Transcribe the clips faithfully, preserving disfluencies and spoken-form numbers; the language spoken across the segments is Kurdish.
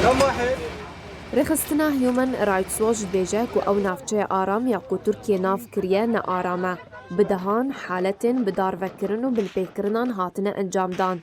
Rêxistina Human Rights Watch dibêje ku ew navçeya aram ya ku Tirkiye nav kiriye ne aram e. Bi dehan haletên bi darvekirin û binpêkirinan hatine encamdan.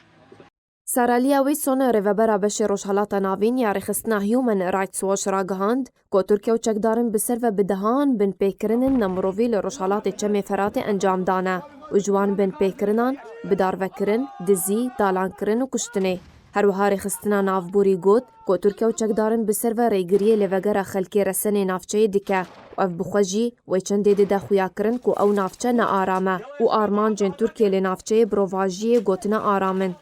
Saraliya Wilson, rêvebera beşê Rojhelata Navîn ya Rêxistina Human Rights Watch ragihand ku Tirkiye û çekdarên bi ser ve bi dehan binpêkirinên nemirovî li Rojhelatê Çemê Feratê encam dane û ji wan binpêkirinan bi darvekirin, dizî, talankirin û kuştinê. Her wiha Rêxistina Navborî got ku Tirkiye û çekdarên bi ser ve rêgiriyê lê vegera xelkê resenê navçeyê dike û ev bi xwe jî wê çendê dide xuyakirin ku ew navçe ne aram e û armancên Tirkiye lê navçeyê bi rovajiyê gotina aram in.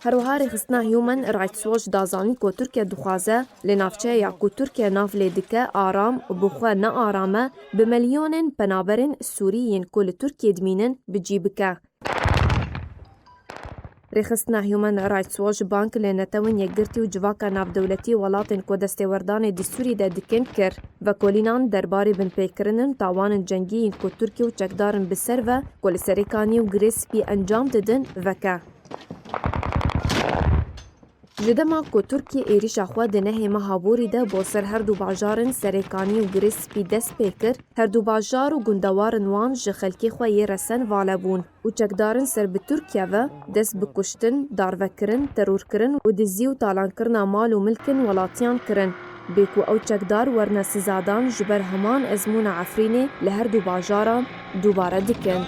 Her wiha Rêxistina Human Rights Watch da zanîn ku Tirkiye dixwaze lê navçeya ku Tirkiye nav lê dike aram û bi xwe ne aram e, bi milyonên penaberên Sûrî yên ku li Tirkiye dimînin bi cî bike. Rêxistina Human Rights Watch bang li Netewên Yekgirtî û civaka navdewletî welatên ku destêwerdanê di Sûrî de dikin kir, vekolînan derbarê binpêkirinin tawanên cengî yên ku Tirkiye û çekdarên bi ser ve ku li Serêkanî û Girê Spî encam didin veke. Ji dema ku Tirkiye êrîşa xwe di nehê meha borî de bo ser her du bajarên Serêkanî û Girê Spî dest pê kir, her du bajar û gundewarên wan ji xelkê xwe yê resen vala bûn û çekdarên ser bi Tirkiye ve dest bi kuştin, darvekirin, terorkirin û dizî û talankirina mal û milkên welatiyan kirin. Bê ku ew çekdar werine sizadan ji ber heman ezmûna Efrînê li her du bajaran dubare dikin.